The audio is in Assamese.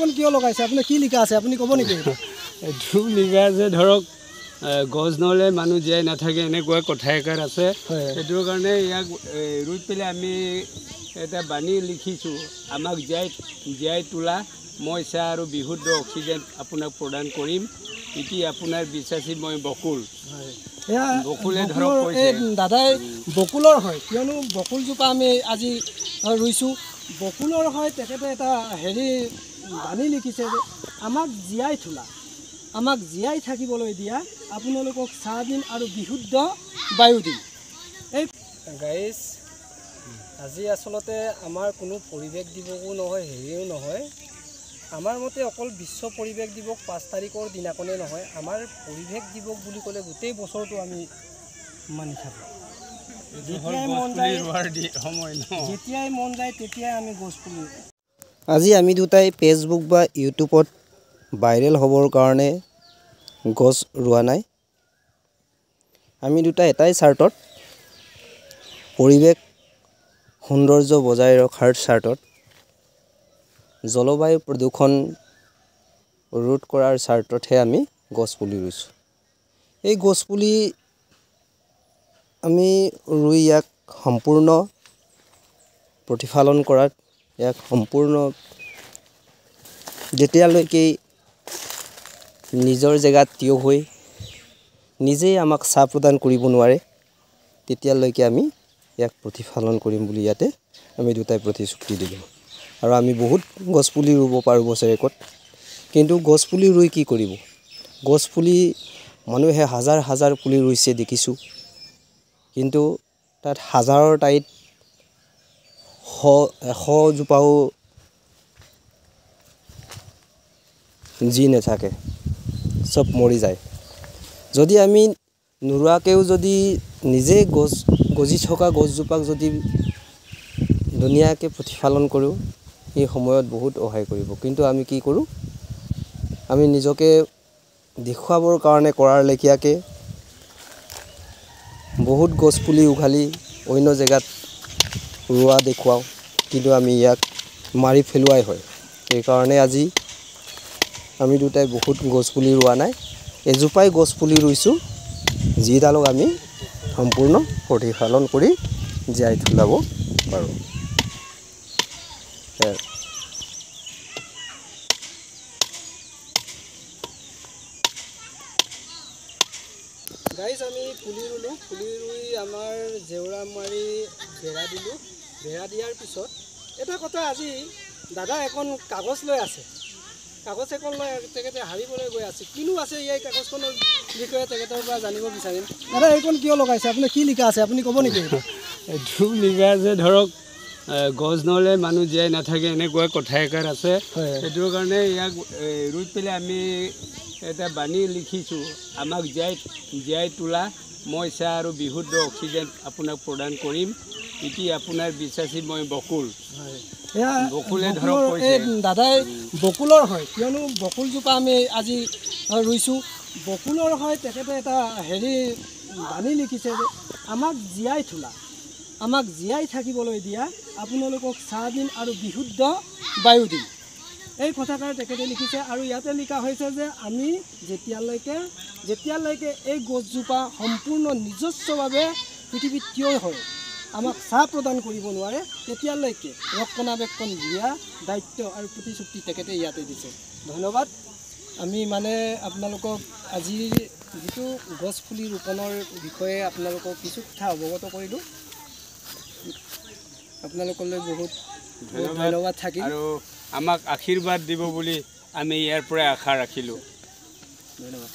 এইখন কিয় লগাইছে, আপুনি কি লিখা আছে আপুনি ক'ব নেকি? এইটো লিখা আছে ধৰক গছ নহ'লে মানুহ জীয়াই নাথাকে, এনেকুৱা কথা এষাৰ আছে। সেইটোৰ কাৰণে ইয়াক ৰুই পেলাই আমি এটা বাণী লিখিছোঁ, আমাক জীয়াই তোলা, মই চাহ আৰু বিশুদ্ধ অক্সিজেন আপোনাক প্ৰদান কৰিম, ইতি আপোনাৰ বিশ্বাসী মই বকুল। বকুলে ধৰক দাদাই বকুলৰ হয়, কিয়নো বকুলজোপা আমি আজি ৰুইছোঁ, বকুলৰ হয়। তেখেতে এটা হেৰি বাণী লিখিছে যে আমাক জীয়াই তোলা, আমাক জীয়াই থাকিবলৈ দিয়া, আপোনালোকক চাহ দিম আৰু বিশুদ্ধ বায়ু দিম। এই গাইজ, আজি আচলতে আমাৰ কোনো পৰিৱেশ দিৱসো নহয়, হেৰিও নহয়। আমাৰ মতে অকল বিশ্ব পৰিৱেশ দিৱস 5 তাৰিখৰ দিনাখনেই নহয়, আমাৰ পৰিৱেশ দিৱস বুলি ক'লে গোটেই বছৰটো আমি মানি থাকোঁ। যেতিয়াই মন যায় তেতিয়াই আমি গছ পুলি। আজি আমি দুটাই ফেচবুক বা ইউটিউবত ভাইৰেল হ'বৰ কাৰণে গছ ৰোৱা নাই। আমি দুটা এটাই চাৰ্টত, পৰিৱেশ সৌন্দৰ্য বজাই ৰখাৰ চাৰ্টত, জলবায়ু প্ৰদূষণ ৰোধ কৰাৰ চাৰ্টতহে আমি গছপুলি ৰুইছোঁ। এই গছপুলি আমি ৰুই ইয়াক সম্পূৰ্ণ প্ৰতিফলন কৰাত, ইয়াক সম্পূৰ্ণ যেতিয়ালৈকে নিজৰ জেগাত থিয় হৈ নিজেই আমাক চাহ প্ৰদান কৰিব নোৱাৰে তেতিয়ালৈকে আমি ইয়াক প্ৰতিফলন কৰিম বুলি ইয়াতে আমি দুটাই প্ৰতিশ্ৰুতি দিলোঁ। আৰু আমি বহুত গছপুলি ৰুব পাৰোঁ বছৰেকত, কিন্তু গছপুলি ৰুই কি কৰিব? গছপুলি মানুহে হাজাৰ হাজাৰ পুলি ৰুইছে দেখিছোঁ, কিন্তু তাত হাজাৰৰ ঠাইত 100জোপাও যি নাথাকে, চব মৰি যায়। যদি আমি নোৰোৱাকৈও যদি নিজে গছ গজি থকা গছজোপাক যদি ধুনীয়াকৈ প্ৰতিপালন কৰোঁ, সেই সময়ত বহুত সহায় কৰিব। কিন্তু আমি কি কৰোঁ, আমি নিজকে দেখুৱাবৰ কাৰণে কৰাৰ লেখীয়াকৈ বহুত গছপুলি উঘালি অন্য জেগাত ৰোৱা দেখুৱাওঁ, কিন্তু আমি ইয়াক মাৰি পেলোৱাই হয়। সেইকাৰণে আজি আমি দুটাই বহুত গছপুলি ৰোৱা নাই, এজোপাই গছপুলি ৰুইছোঁ, যিডালক আমি সম্পূৰ্ণ প্ৰতিপালন কৰি জীয়াই তোলাব পাৰোঁ। গাইজ, আমি পুলি ৰুলোঁ, পুলি ৰুই আমাৰ জেওৰা মাৰি বেৰা দিলোঁ। বেৰা দিয়াৰ পিছত এটা কথা, আজি দাদা এখন কাগজ লৈ আছে, কাগজ এখন লৈ তেখেতে হাৰিবলৈ গৈ আছে। কিনো আছে এই কাগজখনৰ বিষয়ে তেখেতৰ পৰা জানিব বিচাৰিম। দাদা, এইখন কিয় লগাইছে, আপুনি কি লিখা আছে আপুনি ক'ব নেকি? এইটো লিখা আছে ধৰক গছ নহ'লে মানুহ জীয়াই নাথাকে, এনেকুৱা কথা এষাৰ আছে। সেইটোৰ কাৰণে ইয়াক ৰুই পেলাই আমি এটা বাণী লিখিছোঁ, আমাক জীয়াই তোলা, মই চাহ আৰু বিশুদ্ধ অক্সিজেন আপোনাক প্ৰদান কৰিম, ইতি আপোনাৰ বিশ্বাসী মই বকুল। বকুলে ধৰক দাদাই বকুলৰ হয়, কিয়নো বকুলজোপা আমি আজি ৰুইছোঁ, বকুলৰ হয়। তেখেতে এটা হেৰি বাণী লিখিছে যে আমাক জীয়াই তোলা, আমাক জীয়াই থাকিবলৈ দিয়া, আপোনালোকক চাহ দিম আৰু বিশুদ্ধ বায়ু দিম। এই কথাষাৰ তেখেতে লিখিছে। আৰু ইয়াতে লিখা হৈছে যে আমি যেতিয়ালৈকে এই গছজোপা সম্পূৰ্ণ নিজস্বভাৱে পৃথিৱীত থিয় হৈ আমাক চাহ প্ৰদান কৰিব নোৱাৰে, তেতিয়ালৈকে ৰক্ষণাবেক্ষণ দিয়া দায়িত্ব আৰু প্ৰতিশ্ৰুতি তেখেতে ইয়াতে দিছে। ধন্যবাদ। আমি মানে আপোনালোকক আজিৰ যিটো গছপুলি ৰোপণৰ বিষয়ে আপোনালোকক কিছু কথা অৱগত কৰিলোঁ। আপোনালোকলৈ বহুত ধন্যবাদ থাকিল আৰু আমাক আশীৰ্বাদ দিব বুলি আমি ইয়াৰ পৰাই আশা ৰাখিলোঁ। ধন্যবাদ।